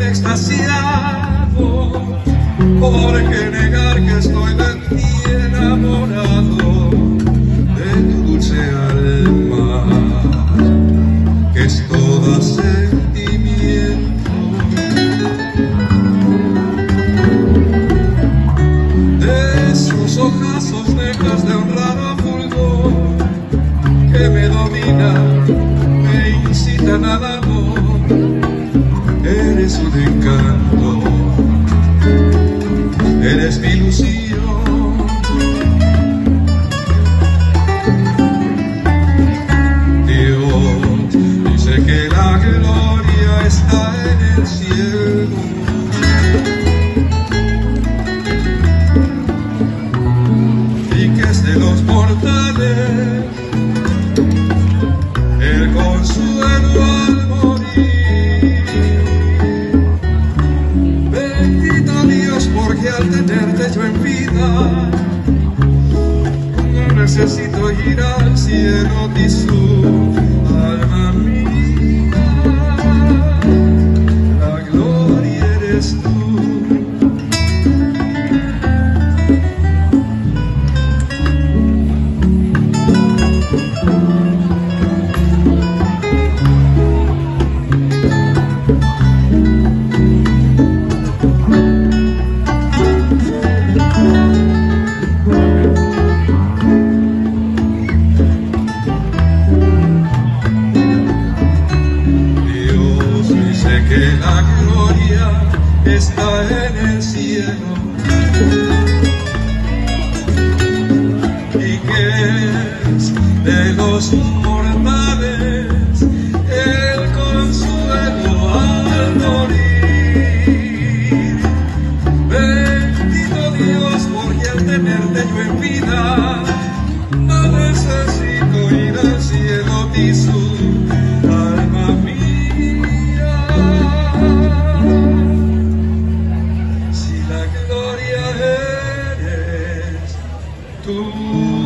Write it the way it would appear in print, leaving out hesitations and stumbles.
extasiado, ¿por qué negar que estoy de ti enamorado, de tu dulce alma, que es toda sentimiento? De sus ojazos negros de un raro fulgor que me domina, me incitan al amor. Eres un encanto, eres mi ilusión. Dios dice que la gloria está en el cielo y que es de los mortales el consuelo al morir. Bendito Dios, porque al tenerte yo en vida, no necesito ir al cielo, Jesús, alma mía, la gloria eres tú. Dios dice que la gloria está en el cielo y que es de los mortales el consuelo al morir. Bendito Dios, porque al tenerte yo en vida, no necesito ir al cielo, Jesús, alma mía. Si la gloria eres tú.